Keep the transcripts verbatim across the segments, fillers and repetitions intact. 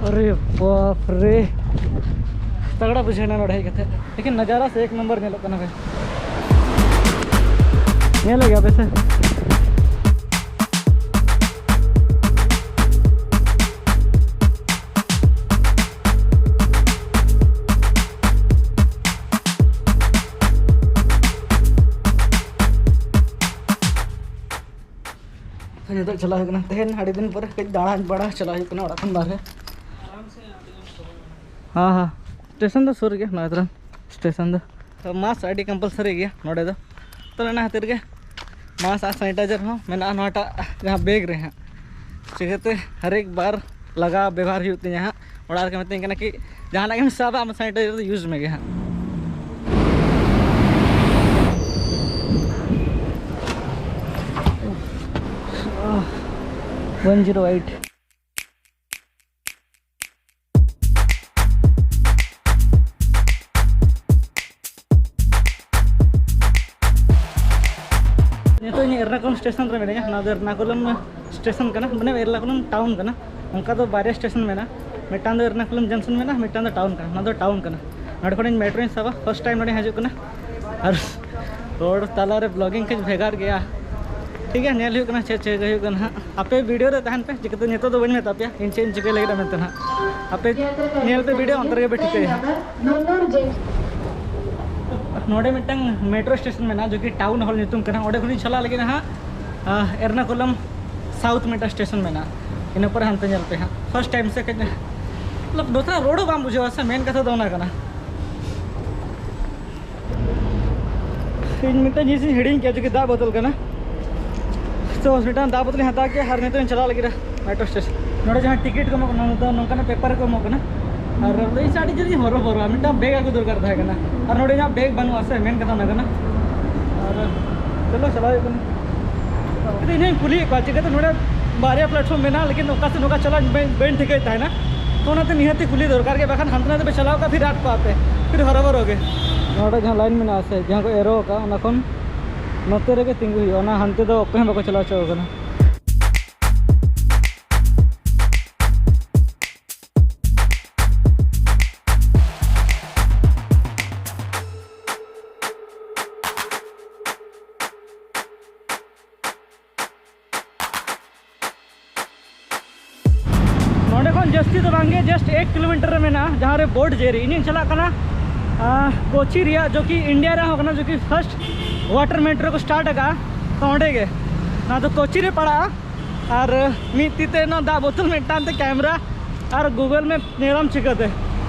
ᱟᱨᱮ ᱵᱟᱯ ᱨᱮ, ᱛᱟᱜᱲᱟ ᱵᱩᱡᱷᱟᱹᱣ ᱮᱱᱟ ᱱᱚᱰᱮ ᱦᱮᱡ ᱠᱟᱛᱮ᱾ ᱞᱮᱠᱤᱱ ᱱᱟᱡᱟᱨᱟ ᱥᱮ ᱮᱠ ᱱᱚᱢᱵᱚᱨ ᱧᱮᱞᱚᱜ ᱠᱟᱱᱟ ᱵᱷᱟᱭ᱾ ᱧᱮᱞᱮᱫ ᱜᱮᱭᱟ ᱯᱮ ᱥᱮ? ᱛᱚ, ᱱᱤᱛᱚᱜ ᱪᱟᱞᱟᱣ ᱦᱩᱭᱩᱜ ᱠᱟᱱᱟ᱾ ᱛᱮᱦᱮᱧ ᱟᱹᱰᱤ ᱫᱤᱱ ᱯᱚᱨᱮ ᱠᱟᱹᱡ ᱫᱟᱬᱟ ᱵᱟᱲᱟ ᱪᱟᱞᱟᱣ ᱦᱩᱭᱩᱜ ᱠᱟᱱᱟ ᱚᱲᱟᱜ ᱠᱷᱚᱱ ᱵᱟᱦᱨᱮ᱾ ᱦᱮᱸ, ᱦᱮᱸ, ᱥᱴᱮᱥᱚᱱ ᱫᱚ ᱥᱩᱨ ᱜᱮᱭᱟ ᱱᱚᱣᱟ ᱛᱚᱨᱟ ᱥᱴᱮᱥᱚᱱ ᱫᱚ᱾ ᱛᱚ, ᱢᱟᱥᱠ ᱟᱹᱰᱤ ᱠᱚᱢᱯᱟᱞᱥᱟᱨᱤ ᱜᱮᱭᱟ ᱱᱚᱰᱮ ᱫᱚ᱾ ᱛᱚ, ᱚᱱᱟ ᱠᱷᱟᱹᱛᱤᱨ ᱜᱮ ᱢᱟᱥᱠ ᱟᱨ ᱥᱮᱱᱤᱴᱟᱭᱡᱟᱨ ᱦᱚᱸ ᱢᱮᱱᱟᱜᱼᱟ ᱱᱚᱣᱟᱴᱟᱜ ᱡᱟᱦᱟᱸ ᱵᱮᱜᱽ ᱨᱮ ᱦᱟᱸᱜ᱾ ᱪᱤᱠᱟᱹᱛᱮ ᱦᱟᱨᱮᱠ ᱵᱟᱨ ᱞᱟᱜᱟᱣ ᱵᱮᱵᱚᱦᱟᱨ ᱦᱩᱭᱩᱜ ᱛᱤᱧᱟᱹ ᱦᱟᱸᱜ᱾ ᱚᱲᱟᱜ ᱨᱮᱠᱚ ᱢᱤᱛᱟᱹᱧ ᱠᱟᱱᱟ ᱠᱤ, "ᱡᱟᱦᱟᱱᱟᱜ ᱜᱮᱢ ᱥᱟᱵᱟ, ᱟᱢ ᱥᱮᱱᱤᱴᱟᱭᱡᱟᱨ ᱫᱚ ᱤᱭᱩᱡᱽ ᱢᱮᱜᱮ ᱦᱟᱸᱜ᱾" One zero eight. ᱱᱤᱛᱚᱜ ᱤᱧ ᱮᱨᱱᱟᱠᱩᱞᱟᱢ ᱥᱴᱮᱥᱚᱱ ᱨᱮ ᱢᱤᱱᱟᱹᱧᱟ᱾ ᱱᱚᱣᱟ ᱫᱚ ᱮᱨᱱᱟᱠᱩᱞᱟᱢ ᱥᱴᱮᱥᱚᱱ ᱠᱟᱱᱟ, ᱢᱟᱱᱮ ᱮᱨᱱᱟᱠᱩᱞᱟᱢ ᱴᱟᱣᱩᱱ ᱠᱟᱱᱟ᱾ ᱚᱱᱠᱟ ᱫᱚ ᱵᱟᱨᱭᱟ ᱥᱴᱮᱥᱚᱱ ᱢᱮᱱᱟᱜᱼᱟ, ᱢᱤᱫᱴᱟᱝ ᱫᱚ ᱮᱨᱱᱟᱠᱩᱞᱟᱢ ᱡᱚᱝᱥᱚᱱ ᱢᱮᱱᱟᱜᱼᱟ, ᱢᱤᱫᱴᱟᱝ ᱫᱚ ᱴᱟᱣᱩᱱ ᱠᱟᱱᱟ᱾ ᱱᱚᱣᱟ ᱫᱚ ᱴᱟᱣᱩᱱ ᱠᱟᱱᱟ᱾ ᱱᱚᱰᱮ ᱠᱷᱚᱱᱤᱧ ᱢᱮᱴᱨᱳᱧ ᱥᱟᱵᱟ, ᱯᱷᱟᱥᱴ ᱴᱟᱭᱤᱢ ᱱᱚᱰᱮᱧ ᱦᱤᱡᱩᱜ ᱠᱟᱱᱟ᱾ ᱟᱨ ᱦᱚᱲ ᱛᱟᱞᱟᱨᱮ ᱵᱞᱚᱜᱤᱝ ᱠᱟᱹᱡ ᱵᱷᱮᱜᱟᱨ ᱜᱮᱭᱟ᱾ ᱴᱷᱤᱠ ᱜᱮᱭᱟ, ᱧᱮᱞ ᱦᱩᱭᱩᱜ ᱠᱟᱱᱟ ᱪᱮᱫ ᱪᱮᱫ ᱦᱩᱭᱩᱜ ᱠᱟᱱᱟ ᱦᱟᱸᱜ᱾ ᱟᱯᱮ ᱵᱷᱤᱰᱤᱭᱳ ᱨᱮ ᱛᱟᱦᱮᱱ ᱯᱮ, ᱪᱤᱠᱟᱹᱛᱮ ᱱᱤᱛᱚᱜ ᱫᱚ ᱵᱟᱹᱧ ᱢᱮᱛᱟ ᱯᱮᱭᱟ ᱤᱧ ᱪᱮᱫ ᱤᱧ ᱪᱤᱠᱟᱹᱭ ᱞᱟᱹᱜᱤᱫ ᱢᱮᱱᱛᱮ ᱦᱟᱸᱜ᱾ ᱟᱯᱮ ᱧᱮᱞ ᱯᱮ ᱵᱷᱤᱰᱤᱭᱳ, ᱚᱱᱛᱮ ᱨᱮᱜᱮ ᱯᱮ ᱴᱷᱤᱠᱟᱹᱭᱟ ᱦᱟᱸᱜ᱾ ᱱᱚᱰᱮ ᱢᱤᱫᱴᱟᱝ ᱢᱮᱴᱨᱳ ᱥᱴᱮᱥᱚᱱ ᱢᱮᱱᱟᱜᱼᱟ, ᱡᱚᱠᱤ ᱴᱟᱣᱩᱱ ᱦᱚᱞ ᱧᱩᱛᱩᱢ ᱠᱟᱱᱟ᱾ ᱚᱸᱰᱮ ᱠᱷᱚᱱᱤᱧ ᱪᱟᱞᱟᱜ ᱞᱟᱹᱜᱤᱫ ᱦᱟᱸᱜ, ᱟᱸ, ᱮᱨᱱᱟᱠᱩᱞᱟᱢ ᱥᱟᱣᱩᱛᱷ ᱢᱤᱫᱴᱟᱝ ᱥᱴᱮᱥᱚᱱ ᱢᱮᱱᱟᱜᱼᱟ᱾ ᱤᱱᱟᱹ ᱯᱚᱨᱮ ᱦᱟᱱᱛᱮ ᱧᱮᱞ ᱯᱮ ᱦᱟᱸᱜ᱾ ᱯᱷᱟᱥᱴ ᱴᱟᱭᱤᱢ ᱥᱮ ᱠᱟᱹᱡ, ᱢᱚᱛᱞᱚᱵ, ᱫᱚᱥᱨᱟ ᱨᱳᱰ ᱦᱚᱸ ᱵᱟᱢ ᱵᱩᱡᱷᱟᱹᱣᱟ ᱥᱮ, ᱢᱮᱱ ᱠᱟᱛᱷᱟ ᱫᱚ ᱚᱱᱟ ᱠᱟᱱᱟ᱾ ᱤᱧ ᱢᱤᱫᱴᱟᱝ ᱡᱤᱱᱤᱥ ᱤᱧ ᱦᱤᱲᱤᱧ ᱠᱮᱫᱟ, ᱡᱚᱠᱤ ᱫᱟᱜ ᱵᱳᱛᱚᱞ ᱠᱟᱱᱟ᱾ ᱛᱚ, ᱢᱤᱫᱴᱟᱝ ᱫᱟᱜ ᱵᱳᱛᱚᱞ ᱤᱧ ᱦᱟᱛᱟᱣ ᱠᱮᱫᱟ ᱟᱨ ᱱᱤᱛᱚᱜ ᱤᱧ ᱪᱟᱞᱟᱜ ᱞᱟᱹᱜᱤᱫ ᱢᱮᱴᱨᱳ ᱥᱴᱮᱥᱚᱱ᱾ ᱱᱚᱰᱮ ᱡᱟᱦᱟᱸ ᱴᱤᱠᱤᱴ ᱠᱚ ᱮᱢᱚᱜ ᱠᱟᱱᱟ, ᱱᱚᱣᱟ ᱫᱚ ᱱᱚᱝᱠᱟᱱᱟᱜ ᱯᱮᱯᱟᱨ ᱨᱮᱠᱚ ᱮᱢᱚᱜ ᱠᱟᱱᱟ᱾ ᱟᱨ ᱤᱧ ᱥᱮ ᱟᱹᱰᱤ ᱡᱳᱨ ᱤᱧ ᱦᱚᱨᱚ ᱵᱚᱨᱚᱜᱼᱟ, ᱢᱤᱫᱴᱟᱝ ᱵᱮᱜᱽ ᱟᱹᱜᱩ ᱫᱚᱨᱠᱟᱨ ᱛᱟᱦᱮᱸ ᱠᱟᱱᱟ᱾ ᱟᱨ ᱱᱚᱰᱮ ᱤᱧᱟᱹᱜ ᱵᱮᱜᱽ ᱵᱟᱹᱱᱩᱜᱼᱟ ᱥᱮ, ᱢᱮᱱ ᱠᱟᱛᱷᱟ ᱚᱱᱟ ᱠᱟᱱᱟ᱾ ᱟᱨ ᱪᱚᱞᱚ, ᱪᱟᱞᱟᱣ ᱦᱩᱭᱩᱜ ᱠᱟᱱᱟ᱾ ᱤᱧ ᱦᱚᱧ ᱠᱩᱞᱤᱭᱮᱫ ᱠᱚᱣᱟ, ᱪᱤᱠᱟᱹᱛᱮ ᱱᱚᱰᱮ ᱵᱟᱨᱭᱟ ᱯᱞᱟᱴᱯᱷᱚᱨᱢ ᱢᱮᱱᱟᱜᱼᱟ, ᱞᱮᱠᱤᱱ ᱚᱠᱟ ᱥᱮᱫ ᱱᱚᱝᱠᱟ ᱪᱟᱞᱟᱜ ᱤᱧ ᱵᱟᱹᱧ, ᱵᱟᱹᱧ ᱴᱷᱤᱠᱟᱹᱭᱮᱫ ᱛᱟᱦᱮᱱᱟ᱾ ᱛᱚ, ᱚᱱᱟᱛᱮ ᱱᱤᱦᱟᱹᱛᱤ ᱠᱩᱞᱤ ᱫᱚᱨᱠᱟᱨ ᱜᱮ, ᱵᱟᱠᱷᱟᱱ ᱦᱟᱱᱛᱮ ᱱᱟᱛᱮ ᱯᱮ ᱪᱟᱞᱟᱣ ᱠᱚᱜᱼᱟ, ᱯᱷᱤᱨ ᱟᱫ ᱠᱚᱜᱼᱟ ᱯᱮ, ᱯᱷᱤᱨ ᱦᱚᱨᱚ ᱵᱚᱨᱚ ᱜᱮ᱾ ᱱᱚᱰᱮ ᱡᱟᱦᱟᱸ ᱞᱟᱭᱤᱱ ᱢᱮᱱᱟᱜᱼᱟ ᱥᱮ, ᱡᱟᱦᱟᱸ ᱠᱚ ᱮᱨᱚ ᱟᱠᱟᱫ, ᱚᱱᱟ ᱠᱷᱚᱱ ᱱᱚᱛᱮ ᱨᱮᱜᱮ ᱛᱤᱸᱜᱩ ᱦᱩᱭᱩᱜᱼᱟ, ᱚᱱᱟ ᱦᱟᱱᱛᱮ ᱫᱚ ᱚᱠᱚᱭ ᱦᱚᱸ ᱵᱟᱠᱚ ᱪᱟᱞᱟᱣ ᱦᱚᱪᱚ ᱟᱠᱟᱱᱟ᱾ ᱠᱷᱚᱱ ᱡᱟᱹᱥᱛᱤ ᱫᱚ ᱵᱟᱝᱜᱮ, ᱡᱟᱥᱴ ᱮᱠ ᱠᱤᱞᱳᱢᱤᱴᱟᱨ ᱨᱮ ᱢᱮᱱᱟᱜᱼᱟ, ᱡᱟᱦᱟᱸ ᱨᱮ ᱵᱳᱴ ᱡᱮᱨᱤ᱾ ᱤᱧᱤᱧ ᱪᱟᱞᱟᱜ ᱠᱟᱱᱟ ᱟᱸ, ᱠᱳᱪᱤ ᱨᱮᱭᱟᱜ, ᱡᱚ ᱠᱤ ᱤᱱᱰᱤᱭᱟ ᱨᱮ ᱦᱚᱸ ᱠᱟᱱᱟ, ᱡᱚ ᱠᱤ ᱯᱷᱟᱨᱥᱴ ᱣᱟᱴᱟᱨ ᱢᱮᱴᱨᱳ ᱠᱚ ᱥᱴᱟᱨᱴ ᱟᱠᱟᱫᱼᱟ, ᱛᱚ ᱚᱸᱰᱮ ᱜᱮ᱾ ᱱᱚᱣᱟ ᱫᱚ ᱠᱳᱪᱤ ᱨᱮ ᱯᱟᱲᱟᱜᱼᱟ᱾ ᱟᱨ ᱢᱤᱫ ᱛᱤ ᱛᱮ ᱱᱚᱣᱟ ᱫᱟᱜ ᱵᱳᱛᱚᱞ, ᱢᱤᱫᱴᱟᱝ ᱛᱮ ᱠᱮᱢᱮᱨᱟ, ᱟᱨ ᱜᱩᱜᱚᱞ ᱢᱮᱯ ᱧᱮᱞᱟᱢ ᱪᱤᱠᱟᱹᱛᱮ?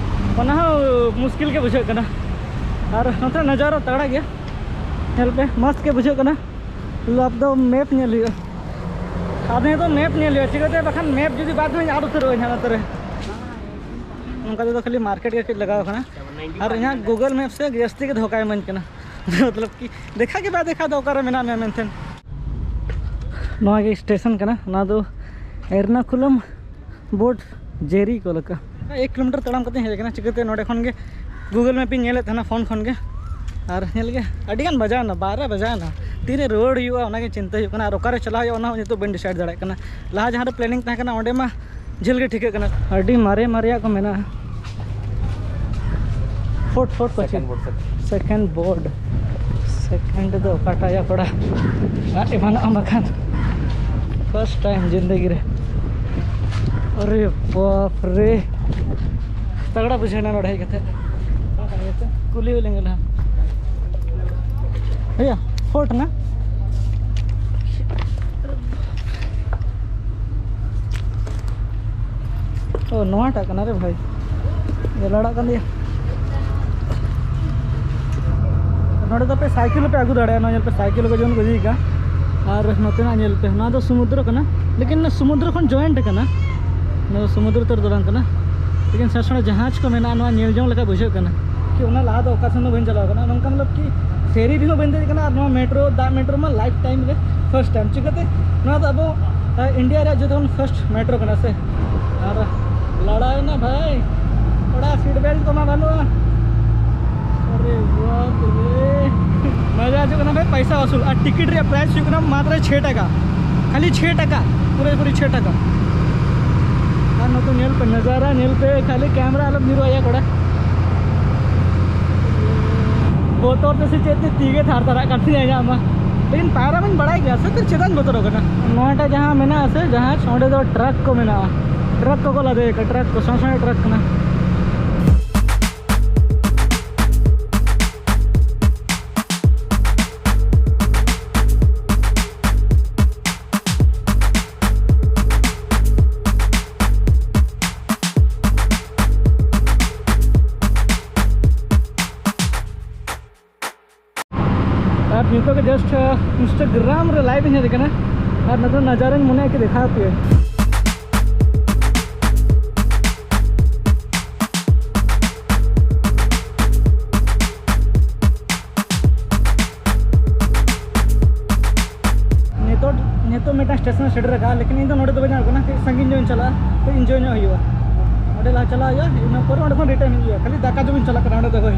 ᱚᱱᱟ ᱦᱚᱸ ᱢᱩᱥᱠᱤᱞ ᱜᱮ ᱵᱩᱡᱷᱟᱹᱜ ᱠᱟᱱᱟ᱾ ᱟᱨ ᱱᱚᱛᱮ ᱱᱟᱡᱟᱨᱟ ᱛᱟᱜᱲᱟ ᱜᱮᱭᱟ, ᱧᱮᱞ ᱯᱮ, ᱢᱚᱡᱽ ᱜᱮ ᱵᱩᱡᱷᱟᱹᱜ ᱠᱟᱱᱟ᱾ ᱞᱟᱵ ᱫᱚ ᱢᱮᱯ ᱧᱮᱞ ᱦᱩᱭᱩᱜᱼᱟ᱾ ᱟᱨ ᱱᱤᱭᱟᱹ ᱫᱚ ᱢᱮᱯ ᱧᱮᱞ ᱦᱩᱭᱩᱜᱼᱟ, ᱪᱤᱠᱟᱹᱛᱮ ᱵᱟᱠᱷᱟᱱ ᱢᱮᱯ ᱡᱩᱫᱤ ᱵᱟᱫ ᱦᱚᱸᱧ ᱟᱫ ᱩᱛᱟᱹᱨᱚᱜᱼᱟ ᱤᱧ ᱦᱟᱸᱜ ᱱᱚᱛᱮ ᱨᱮ᱾ ᱱᱚᱝᱠᱟ ᱛᱮᱫᱚ ᱠᱷᱟᱹᱞᱤ ᱢᱟᱨᱠᱮᱴ ᱜᱮ ᱠᱟᱹᱡ ᱞᱟᱜᱟᱣ ᱠᱟᱱᱟ᱾ ᱟᱨ ᱤᱧᱟᱹᱜ ᱜᱩᱜᱚᱞ ᱢᱮᱯ ᱥᱮ ᱡᱟᱹᱥᱛᱤ ᱜᱮ ᱫᱷᱳᱠᱟᱭ ᱤᱢᱟᱹᱧ ᱠᱟᱱᱟ᱾ ᱢᱚᱛᱞᱚᱵ ᱠᱤ ᱫᱮᱠᱷᱟ ᱜᱮ ᱵᱟᱭ ᱫᱮᱠᱷᱟ ᱫᱟ ᱚᱠᱟᱨᱮ ᱢᱮᱱᱟᱜ ᱢᱮᱭᱟ ᱢᱮᱱᱛᱮ᱾ ᱱᱚᱣᱟ ᱜᱮ ᱥᱴᱮᱥᱚᱱ ᱠᱟᱱᱟ, ᱱᱚᱣᱟ ᱫᱚ ᱮᱨᱱᱟᱠᱩᱞᱟᱢ ᱵᱳᱴ ᱡᱮᱨᱤ ᱠᱚ ᱞᱮᱠᱟ᱾ ᱮᱠ ᱠᱤᱞᱳᱢᱤᱴᱟᱨ ᱛᱟᱲᱟᱢ ᱠᱟᱛᱮᱧ ᱦᱮᱡ ᱟᱠᱟᱱᱟ᱾ ᱪᱤᱠᱟᱹᱛᱮ ᱱᱚᱰᱮ ᱠᱷᱚᱱ ᱜᱮ ᱜᱩᱜᱚᱞ ᱢᱮᱯ ᱤᱧ ᱧᱮᱞᱮᱫ ᱛᱟᱦᱮᱱᱟ ᱯᱷᱳᱱ ᱠᱷᱚᱱ ᱜᱮ, ᱟᱨ ᱧᱮᱞ ᱜᱮ ᱟᱹᱰᱤ ᱜᱟᱱ ᱵᱟᱡᱟᱣ ᱮᱱᱟ, ᱵᱟᱨᱚ ᱵᱟᱡᱟᱣ ᱮᱱᱟ᱾ ᱛᱤᱨᱮ ᱨᱩᱣᱟᱹᱲ ᱦᱩᱭᱩᱜᱼᱟ ᱚᱱᱟᱜᱮ ᱪᱤᱱᱛᱟᱹ ᱦᱩᱭᱩᱜ ᱠᱟᱱᱟ, ᱟᱨ ᱚᱠᱟᱨᱮ ᱪᱟᱞᱟᱣ ᱦᱩᱭᱩᱜᱼᱟ ᱚᱱᱟ ᱦᱚᱸ ᱱᱤᱛᱚᱜ ᱵᱟᱹᱧ ᱰᱤᱥᱟᱭᱤᱰ ᱫᱟᱲᱮᱭᱟᱜ ᱠᱟᱱᱟ᱾ ᱞᱟᱦᱟ ᱡᱟᱦᱟᱸ ᱨᱮ ᱯᱞᱮᱱᱤᱝ ᱛᱟᱦᱮᱸ ᱠᱟᱱᱟ ᱚᱸᱰᱮ ᱢᱟ ᱡᱷᱟᱹᱞ ᱜᱮ ᱴᱷᱤᱠᱟᱹᱜ ᱠᱟᱱᱟ᱾ ᱟᱹᱰᱤ ᱢᱟᱨᱮ ᱢᱟᱨᱮᱭᱟᱜ ᱠᱚ ᱢᱮᱱᱟᱜᱼᱟ᱾ ᱯᱷᱳᱨᱰ, ᱯᱷᱳᱨᱰ ᱠᱚ ᱪᱮᱫ? Second board, second. ᱥᱮᱠᱮᱱᱰ ᱫᱚ ᱚᱠᱟᱴᱟᱜ ᱭᱟ ᱠᱚᱲᱟ? ᱟᱨ ᱮᱢᱟᱱᱚᱜ ᱟᱢ ᱵᱟᱠᱷᱟᱱ᱾ ᱯᱷᱟᱨᱥᱴ ᱴᱟᱭᱤᱢ ᱡᱤᱱᱫᱮᱜᱤ ᱨᱮ᱾ ᱟᱨᱮ ᱵᱟᱯ ᱨᱮ, ᱛᱟᱜᱲᱟ ᱵᱩᱡᱷᱟᱹᱣ ᱮᱱᱟ ᱱᱚᱰᱮ ᱦᱮᱡ ᱠᱟᱛᱮ᱾ ᱠᱩᱞᱤ ᱦᱩᱭ ᱞᱮᱱ ᱜᱮ ᱞᱟᱦᱟ᱾ ᱵᱷᱟᱭᱟ, ᱯᱷᱳᱨᱰ ᱱᱟ? ᱚ, ᱱᱚᱣᱟᱴᱟᱜ ᱠᱟᱱᱟ ᱨᱮ ᱵᱷᱟᱭ, ᱡᱮᱞᱟᱲᱟᱜ ᱠᱟᱱ ᱜᱮᱭᱟ᱾ ᱱᱚᱰᱮ ᱫᱚ ᱟᱯᱮ ᱥᱟᱭᱠᱮᱞ ᱦᱚᱸᱯᱮ ᱟᱹᱜᱩ ᱫᱟᱲᱮᱭᱟᱜᱼᱟ᱾ ᱱᱚᱣᱟ ᱧᱮᱞ ᱯᱮ, ᱥᱟᱭᱠᱮᱞ ᱠᱚ ᱡᱮᱢᱚᱱ ᱠᱚ ᱤᱫᱤᱭ ᱠᱟᱜᱼᱟ᱾ ᱟᱨ ᱱᱚᱛᱮᱱᱟᱜ ᱧᱮᱞ ᱯᱮ, ᱱᱚᱣᱟ ᱫᱚ ᱥᱩᱢᱩᱫᱨᱚ ᱠᱟᱱᱟ, ᱞᱮᱠᱤᱱ ᱥᱩᱢᱩᱫᱨᱚ ᱠᱷᱚᱱ ᱡᱚᱭᱮᱱᱴ ᱠᱟᱱᱟ᱾ ᱱᱚᱣᱟ ᱫᱚ ᱥᱩᱢᱩᱫᱨᱚ ᱩᱛᱟᱹᱨ ᱫᱚ ᱵᱟᱝ ᱠᱟᱱᱟ, ᱞᱮᱠᱤᱱ ᱥᱮᱬᱟ ᱥᱮᱬᱟ ᱡᱟᱦᱟᱡᱽ ᱠᱚ ᱢᱮᱱᱟᱜᱼᱟ᱾ ᱱᱚᱣᱟ ᱧᱮᱞ ᱡᱚᱝ ᱞᱮᱠᱟ ᱵᱩᱡᱷᱟᱹᱜ ᱠᱟᱱᱟ᱾ ᱠᱤ ᱚᱱᱟ ᱞᱟᱦᱟ ᱫᱚ ᱚᱠᱟ ᱥᱮᱱ ᱦᱚᱸ ᱵᱟᱹᱧ ᱪᱟᱞᱟᱣ ᱠᱟᱱᱟ, ᱱᱚᱝᱠᱟ ᱢᱚᱛᱞᱚᱵ ᱠᱤ ᱯᱷᱮᱨᱤ ᱨᱮᱦᱚᱸ ᱵᱟᱹᱧ ᱫᱮᱡ ᱠᱟᱱᱟ, ᱟᱨ ᱱᱚᱣᱟ ᱢᱮᱴᱨᱳ, ᱫᱟᱜ ᱢᱮᱴᱨᱳ ᱢᱟ ᱞᱟᱭᱤᱯᱷ ᱴᱟᱭᱤᱢ ᱨᱮ ᱯᱷᱟᱨᱥᱴ ᱴᱟᱭᱤᱢ᱾ ᱪᱤᱠᱟᱹᱛᱮ? ᱱᱚᱣᱟ ᱫᱚ ᱟᱵᱚ, ᱟ, ᱤᱱᱰᱤᱭᱟ ᱨᱮᱭᱟᱜ ᱡᱚᱛᱚ ᱠᱷᱚᱱ ᱯᱷᱟᱨᱥᱴ ᱢᱮᱴᱨᱳ ᱠᱟᱱᱟ ᱥᱮ᱾ ᱟᱨ ᱞᱟᱲᱟᱣᱮᱱᱟ ᱵᱷᱟᱭ, ᱠᱚᱲᱟ, ᱥᱤᱴ ᱵᱮᱞᱴ ᱠᱚᱢᱟ ᱵᱟᱹᱱᱩᱜᱼᱟ᱾ ᱟᱨᱮ ᱵᱟᱯ ᱨᱮ, ᱢᱟᱡᱟ ᱦᱤᱡᱩᱜ ᱠᱟᱱᱟ ᱵᱷᱟᱭ, ᱯᱟᱭᱥᱟ ᱣᱟᱥᱩᱞ᱾ ᱟᱨ ᱴᱤᱠᱤᱴ ᱨᱮᱭᱟᱜ ᱯᱨᱟᱭᱥ ᱦᱩᱭᱩᱜ ᱠᱟᱱᱟ ᱢᱟᱛᱨᱚ ᱪᱷᱮ ᱴᱟᱠᱟ, ᱠᱷᱟᱹᱞᱤ ᱪᱷᱮ ᱴᱟᱠᱟ, ᱯᱩᱨᱟᱹ ᱯᱩᱨᱤ ᱪᱷᱮ ᱴᱟᱠᱟ᱾ ᱟᱨ ᱱᱚᱛᱮ ᱧᱮᱞ ᱯᱮ ᱱᱟᱡᱟᱨᱟ, ᱧᱮᱞ ᱯᱮ, ᱠᱷᱟᱹᱞᱤ ᱠᱮᱢᱮᱨᱟ ᱟᱞᱚᱢ ᱧᱩᱨᱩᱜᱼᱟ ᱭᱟ ᱠᱚᱲᱟ᱾ ᱵᱚᱛᱚᱨ ᱛᱮ ᱥᱮ ᱪᱮᱫ ᱛᱮ ᱛᱤ ᱜᱮ ᱛᱷᱟᱨ ᱛᱷᱟᱨᱟᱜ ᱠᱟᱱ ᱛᱤᱧᱟ ᱤᱧᱟᱹᱜ ᱢᱟ᱾ ᱞᱮᱠᱤᱱ ᱯᱟᱭᱨᱟ ᱢᱟᱧ ᱵᱟᱲᱟᱭ ᱜᱮᱭᱟ ᱥᱮ, ᱯᱷᱤᱨ ᱪᱮᱫᱟᱜ ᱤᱧ ᱵᱚᱛᱚᱨᱚᱜ ᱠᱟᱱᱟ? ᱱᱚᱣᱟᱴᱟᱜ ᱡᱟᱦᱟᱸ ᱢᱮᱱᱟᱜᱼᱟ ᱥᱮ ᱡᱟᱦᱟᱡᱽ, ᱚᱸᱰᱮ ᱫᱚ ᱴᱨᱟᱠ ᱠᱚ ᱢᱮᱱᱟᱜᱼᱟ᱾ ᱴᱨᱟᱠ ᱠᱚᱠᱚ ᱞᱟᱫᱮ ᱟᱠᱟᱫ, ᱴᱨᱟᱠ ᱠᱚ, ᱥᱮᱬᱟ ᱥᱮᱬᱟ ᱴᱨᱟᱠ ᱠᱟᱱᱟ᱾ ᱟᱨ ᱱᱤᱛᱚᱜ ᱜᱮ just Instagram ᱨᱮ live ᱤᱧ ᱦᱮᱡ ᱟᱠᱟᱱᱟ, ᱟᱨ ᱱᱤᱛᱚᱜ ᱱᱟᱡᱟᱨᱟᱧ ᱢᱚᱱᱮᱭᱟ ᱠᱤ ᱫᱮᱠᱷᱟᱣ ᱟᱯᱮᱭᱟ᱾ ᱱᱤᱛᱚᱜ, ᱱᱤᱛᱚᱜ ᱢᱤᱫᱴᱟᱝ ᱥᱴᱮᱥᱚᱱ ᱥᱮᱴᱮᱨ ᱟᱠᱟᱱᱟ, ᱞᱮᱠᱤᱱ ᱤᱧ ᱫᱚ ᱱᱚᱰᱮ ᱫᱚ ᱵᱟᱹᱧ ᱪᱟᱞᱟᱜ ᱠᱟᱱᱟ, ᱠᱟᱹᱡ ᱥᱟᱺᱜᱤᱧ ᱧᱚᱜ ᱤᱧ ᱪᱟᱞᱟᱜᱼᱟ, ᱠᱟᱹᱡ enjoy ᱧᱚᱜ ᱦᱩᱭᱩᱜᱼᱟ᱾ ᱚᱸᱰᱮ ᱞᱟᱦᱟ ᱪᱟᱞᱟᱜ ᱦᱩᱭᱩᱜᱼᱟ, ᱤᱱᱟᱹ ᱯᱚᱨᱮ ᱚᱸᱰᱮ ᱠᱷᱚᱱ return ᱦᱤᱡᱩᱜ ᱦᱩᱭᱩᱜᱼᱟ᱾ ᱠᱷᱟᱹᱞᱤ ᱫᱟᱠᱟ ᱡᱚᱢ ᱤᱧ ᱪᱟᱞᱟᱜ ᱠᱟᱱᱟ ᱚᱸᱰᱮ ᱫᱚ ᱦᱳᱭ,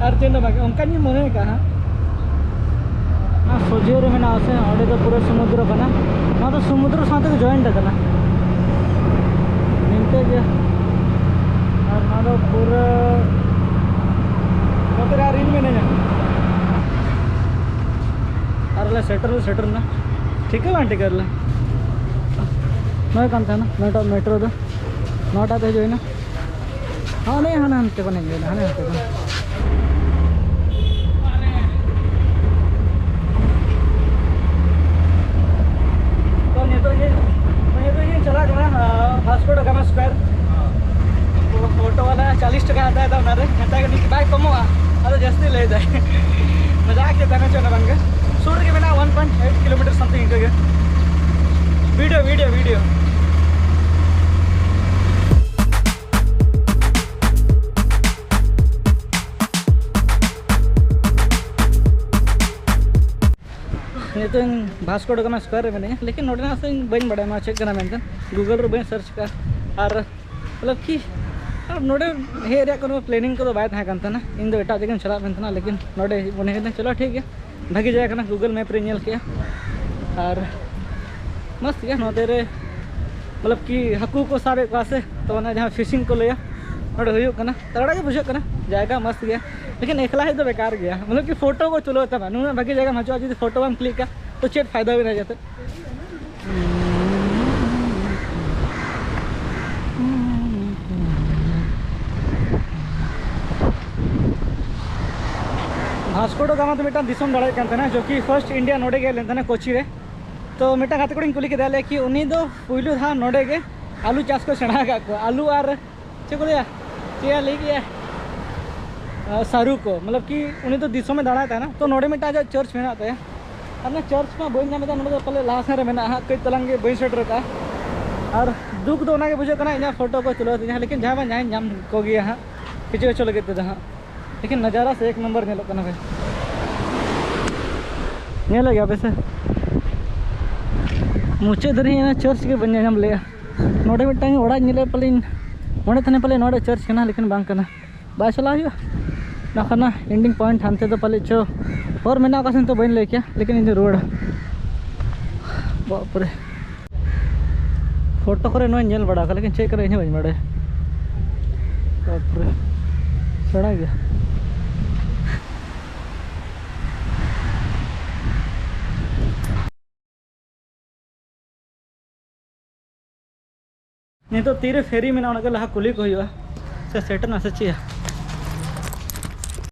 ᱟᱨ ᱪᱮᱫ ᱦᱚᱸ ᱵᱟᱝ, ᱚᱱᱠᱟᱧ ᱢᱚᱱᱮ ᱟᱠᱟᱫᱼᱟ ᱦᱟᱸᱜ᱾ ᱚᱱᱟ ᱥᱚᱡᱷᱮ ᱨᱮ ᱢᱮᱱᱟᱜᱼᱟ ᱥᱮ, ᱚᱸᱰᱮ ᱫᱚ ᱯᱩᱨᱟᱹ ᱥᱚᱢᱩᱫᱨᱚ ᱠᱟᱱᱟ᱾ ᱱᱚᱣᱟ ᱫᱚ ᱥᱚᱢᱩᱫᱨᱚ ᱥᱟᱶ ᱛᱮᱜᱮ joint ᱟᱠᱟᱱᱟ᱾ ᱱᱤᱝᱠᱟᱹ ᱜᱮ᱾ ᱟᱨ ᱱᱚᱣᱟ ᱫᱚ ᱯᱩᱨᱟᱹ ᱱᱚᱛᱮ ᱨᱮ ᱟᱨ ᱤᱧ ᱢᱮᱱᱟᱹᱧᱟ᱾ ᱟᱨ ᱞᱮ ᱥᱮᱴᱮᱨ ᱞᱮ ᱥᱮᱴᱮᱨ ᱮᱱᱟ᱾ ᱴᱷᱤᱠᱟᱹ ᱵᱟᱝ ᱴᱷᱤᱠᱟᱹ ᱞᱮ᱾ ᱱᱚᱜᱼᱚᱭ ᱠᱟᱱ ᱛᱟᱦᱮᱱᱟ ᱱᱚᱣᱟᱴᱟᱜ ᱢᱮᱴᱨᱳ ᱫᱚ᱾ ᱱᱚᱣᱟᱴᱟᱜ ᱛᱮ ᱦᱤᱡᱩᱜ ᱦᱩᱭᱱᱟ᱾ ᱦᱟᱱᱮ, ᱦᱟᱱᱮ ᱦᱟᱱᱛᱮ ᱠᱷᱚᱱ ᱦᱮᱡ ᱦᱩᱭᱱᱟ, ᱦᱟᱱᱮ ᱦᱟᱱᱛᱮ ᱠᱷᱚᱱ᱾ ᱛᱚ, ᱱᱤᱛᱚᱜ ᱤᱧ, ᱱᱤᱛᱚᱜ ᱤᱧ ᱪᱟᱞᱟᱜ ᱠᱟᱱᱟ, ᱟᱸ, ᱵᱷᱟᱥᱠᱳ ᱰᱟ ᱜᱟᱢᱟ ᱥᱠᱚᱭᱟᱨ᱾ ᱛᱚ, ᱚᱴᱳ ᱵᱟᱞᱟ ᱪᱟᱞᱤᱥ ᱴᱟᱠᱟ ᱦᱟᱛᱟᱣ ᱮᱫᱟ, ᱚᱱᱟᱨᱮ ᱢᱮᱛᱟᱭ ᱠᱟᱹᱱᱟᱹᱧ, "ᱵᱟᱭ ᱠᱚᱢᱚᱜᱼᱟ", ᱟᱫᱚ ᱡᱟᱹᱥᱛᱤ ᱞᱟᱹᱭ ᱮᱫᱟᱭ᱾ ᱢᱟᱡᱟᱠ ᱜᱮ ᱛᱟᱦᱮᱱᱟ, ᱪᱮᱫ ᱦᱚᱸ ᱵᱟᱝᱜᱮ᱾ ᱥᱩᱨ ᱨᱮᱜᱮ ᱢᱮᱱᱟᱜᱼᱟ, one point eight kilometer something ᱤᱱᱠᱟᱹ ᱜᱮ᱾ Video, video, video. ᱱᱤᱛᱚᱜ ᱤᱧ ᱵᱷᱟᱥᱠᱳ ᱰᱟ ᱜᱟᱢᱟ ᱥᱠᱚᱭᱟᱨ ᱨᱮ ᱢᱮᱱᱟᱹᱧᱟ, ᱞᱮᱠᱤᱱ ᱱᱚᱰᱮᱱᱟᱜ ᱥᱮ ᱤᱧ ᱵᱟᱹᱧ ᱵᱟᱲᱟᱭᱟ ᱱᱚᱣᱟ ᱪᱮᱫ ᱠᱟᱱᱟ ᱢᱮᱱᱛᱮ, Google ᱨᱮ ᱵᱟᱹᱧ search ᱠᱟᱜᱼᱟ᱾ ᱟᱨ ᱢᱚᱛᱞᱚᱵ ᱠᱤ, ᱟᱨ ᱱᱚᱰᱮ ᱦᱮᱡ ᱨᱮᱭᱟᱜ ᱠᱳᱱᱳ planning ᱠᱚᱫᱚ ᱵᱟᱭ ᱛᱟᱦᱮᱸ ᱠᱟᱱ ᱛᱟᱦᱮᱱᱟ᱾ ᱤᱧ ᱫᱚ ᱮᱴᱟᱜ ᱡᱟᱭᱜᱟᱧ ᱪᱟᱞᱟᱜ ᱢᱮᱱ ᱛᱟᱦᱮᱱᱟ, ᱞᱮᱠᱤᱱ ᱱᱚᱰᱮ ᱢᱚᱱᱮ ᱦᱩᱭᱱᱟ, ᱪᱚᱞᱚ ᱴᱷᱤᱠ ᱜᱮᱭᱟ, ᱵᱷᱟᱜᱮ ᱡᱟᱭᱜᱟ ᱠᱟᱱᱟ, Google Map ᱨᱮᱧ ᱧᱮᱞ ᱠᱮᱜᱼᱟ᱾ ᱟᱨ ᱢᱚᱥᱛ ᱜᱮᱭᱟ ᱱᱚᱛᱮ ᱨᱮ, ᱢᱚᱛᱞᱚᱵ ᱠᱤ ᱦᱟᱹᱠᱩ ᱠᱚ ᱥᱟᱵᱮᱫ ᱠᱚᱣᱟ ᱥᱮ, ᱛᱚ ᱚᱱᱟ ᱡᱟᱦᱟᱸ fishing ᱠᱚ ᱞᱟᱹᱭᱟ, ᱱᱚᱰᱮ ᱦᱩᱭᱩᱜ ᱠᱟᱱᱟ᱾ ᱛᱟᱜᱲᱟ ᱜᱮ ᱵᱩᱡᱷᱟᱹᱜ ᱠᱟᱱᱟ, ᱡᱟᱭᱜᱟ ᱢᱚᱥᱛ ᱜᱮᱭᱟ, ᱞᱮᱠᱤᱱ ᱮᱠᱞᱟ ᱦᱮᱡ ᱫᱚ ᱵᱮᱠᱟᱨ ᱜᱮᱭᱟ᱾ ᱢᱚᱛᱞᱚᱵ ᱠᱤ ᱯᱷᱳᱴᱳ ᱠᱚ ᱛᱩᱞᱟᱹᱣ ᱛᱟᱢᱟ, ᱱᱩᱱᱟᱹᱜ ᱵᱷᱟᱜᱮ ᱡᱟᱭᱜᱟᱢ ᱦᱤᱡᱩᱜᱼᱟ, ᱡᱩᱫᱤ ᱯᱷᱳᱴᱳ ᱵᱟᱢ ᱠᱞᱤᱠᱟ, ᱛᱚ ᱪᱮᱫ ᱯᱷᱟᱭᱫᱟ ᱦᱩᱭᱱᱟ ᱡᱟᱛᱮ? ᱵᱟᱥᱠᱳ ᱰᱟ ᱜᱟᱢᱟ ᱫᱚ ᱢᱤᱫᱴᱟᱝ ᱫᱤᱥᱚᱢ ᱫᱟᱲᱮᱭᱟᱜ ᱠᱟᱱ ᱛᱟᱦᱮᱱᱟ, ᱡᱚᱠᱤ ᱯᱷᱟᱨᱥᱴ ᱤᱱᱰᱤᱭᱟ ᱱᱚᱰᱮ ᱜᱮ ᱦᱮᱡ ᱞᱮᱱ ᱛᱟᱦᱮᱱᱟ, ᱠᱳᱪᱤ ᱨᱮ᱾ ᱛᱚ ᱢᱤᱫᱴᱟᱝ ᱜᱟᱛᱮ ᱠᱩᱲᱤᱧ ᱠᱩᱞᱤ ᱠᱮᱫᱮᱭᱟ, ᱞᱟᱹᱭ ᱠᱤ ᱩᱱᱤ ᱫᱚ ᱯᱩᱭᱞᱩ ᱫᱷᱟᱣ ᱱᱚᱰᱮ ᱜᱮ ᱟᱞᱩ ᱪᱟᱥ ᱠᱚ ᱥᱮᱬᱟ ᱟᱠᱟᱫ ᱠᱚᱣᱟ, ᱟᱞᱩ ᱟᱨ ᱪᱮᱫ ᱠᱚ ᱞᱟᱹᱭᱟ, ᱪᱮᱫ ᱮ ᱞᱟᱹᱭ ᱠᱮᱜᱼᱟ, ᱟᱨ ᱥᱟᱹᱨᱩ ᱠᱚ, ᱢᱚᱛᱞᱚᱵ ᱠᱤ ᱩᱱᱤ ᱫᱚ ᱫᱤᱥᱚᱢᱮ ᱫᱟᱬᱟᱭ ᱛᱟᱦᱮᱱᱟ᱾ ᱛᱚ ᱱᱚᱰᱮ ᱢᱤᱫᱴᱟᱝ ᱟᱡᱟᱜ ᱪᱟᱨᱪ ᱢᱮᱱᱟᱜ ᱛᱟᱭᱟ, ᱟᱨ ᱚᱱᱟ ᱪᱟᱨᱪ ᱢᱟ ᱵᱟᱹᱧ ᱧᱟᱢ ᱮᱫᱟ, ᱱᱚᱰᱮ ᱫᱚ ᱯᱟᱞᱮ ᱞᱟᱦᱟ ᱥᱮᱫ ᱨᱮ ᱢᱮᱱᱟᱜᱼᱟ ᱦᱟᱸᱜ, ᱠᱟᱹᱡ ᱛᱟᱞᱟᱝ ᱜᱮ ᱵᱟᱹᱧ ᱥᱮᱴᱮᱨ ᱟᱠᱟᱫᱼᱟ᱾ ᱟᱨ ᱫᱩᱠ ᱫᱚ ᱚᱱᱟᱜᱮ ᱵᱩᱡᱷᱟᱹᱜ ᱠᱟᱱᱟ, ᱤᱧᱟᱹᱜ ᱯᱷᱳᱴᱳ ᱠᱚ ᱛᱩᱞᱟᱹᱣ ᱛᱤᱧᱟ, ᱞᱮᱠᱤᱱ ᱡᱟᱦᱟᱸ ᱵᱟᱝ ᱡᱟᱦᱟᱸᱧ ᱧᱟᱢ ᱠᱚᱜᱮᱭᱟ ᱦᱟᱸᱜ ᱠᱤᱪᱷᱩ ᱠᱤᱪᱷᱩ ᱞᱟᱹᱜᱤᱫ ᱛᱮᱫᱚ ᱦᱟᱸᱜ᱾ ᱞᱮᱠᱤᱱ ᱱᱟᱡᱟᱨᱟ ᱥᱮ ᱮᱠ ᱱᱚᱢᱵᱚᱨ ᱧᱮᱞᱚᱜ ᱠᱟᱱᱟ ᱵᱷᱟᱭ, ᱧᱮᱞᱮᱫ ᱜᱮᱭᱟ ᱯᱮ ᱥᱮ? ᱢᱩᱪᱟᱹᱫ ᱫᱷᱟᱹᱨᱤᱡ ᱚᱱᱟ ᱪᱟᱨᱪ ᱜᱮ ᱵᱟᱹᱧ ᱧᱮᱞ ᱧᱟᱢ ᱞᱮᱜᱼᱟ᱾ ᱱᱚᱰᱮ ᱢᱤᱫᱴᱟᱝ ᱚᱲᱟᱜ ᱧᱮᱞᱮᱫ ᱯᱟᱞᱮᱧ, ᱢᱚᱱᱮ ᱛᱟᱦᱮᱱᱟ ᱯᱟᱞᱮ ᱱᱚᱰᱮ ᱪᱟᱨᱪ ᱠᱟᱱᱟ, ᱞᱮᱠᱤᱱ ᱵᱟᱝ ᱠᱟᱱᱟ᱾ ᱵᱟᱭ ᱪᱟᱞᱟᱣ ᱦᱩᱭᱩᱜᱼᱟ᱾ ᱚᱱᱟ ᱠᱷᱚᱱᱟᱜ ᱮᱱᱰᱤᱝ ᱯᱚᱭᱮᱱᱴ ᱦᱟᱱᱛᱮ ᱫᱚ ᱯᱟᱞᱮ ᱪᱚ ᱦᱚᱨ ᱢᱮᱱᱟᱜ ᱚᱠᱟ ᱥᱮᱱ ᱛᱚ ᱵᱟᱹᱧ ᱞᱟᱹᱭ ᱠᱮᱭᱟ, ᱞᱮᱠᱤᱱ ᱤᱧ ᱫᱚ ᱨᱩᱣᱟᱹᱲᱟ᱾ ᱵᱟᱯᱨᱮ, ᱯᱷᱳᱴᱳ ᱠᱚᱨᱮ ᱱᱚᱣᱟᱧ ᱧᱮᱞ ᱵᱟᱲᱟ ᱟᱠᱟᱫᱟ, ᱞᱮᱠᱤᱱ ᱪᱮᱫ ᱠᱟᱱᱟ ᱤᱧ ᱦᱚᱸ ᱵᱟᱹᱧ ᱵᱟᱲᱟᱭᱟ᱾ ᱵᱟᱯᱨᱮ, ᱥᱮᱬᱟ ᱜᱮᱭᱟ᱾ ᱱᱤᱛᱚᱜ ᱛᱤᱨᱮ ᱯᱷᱮᱨᱤ ᱢᱮᱱᱟᱜᱼᱟ, ᱚᱱᱟ ᱜᱮ ᱞᱟᱦᱟ ᱠᱩᱞᱤ ᱠᱚ ᱦᱩᱭᱩᱜᱼᱟ, ᱥᱮ ᱥᱮᱴᱮᱨ ᱱᱟ ᱥᱮ ᱪᱮᱫ?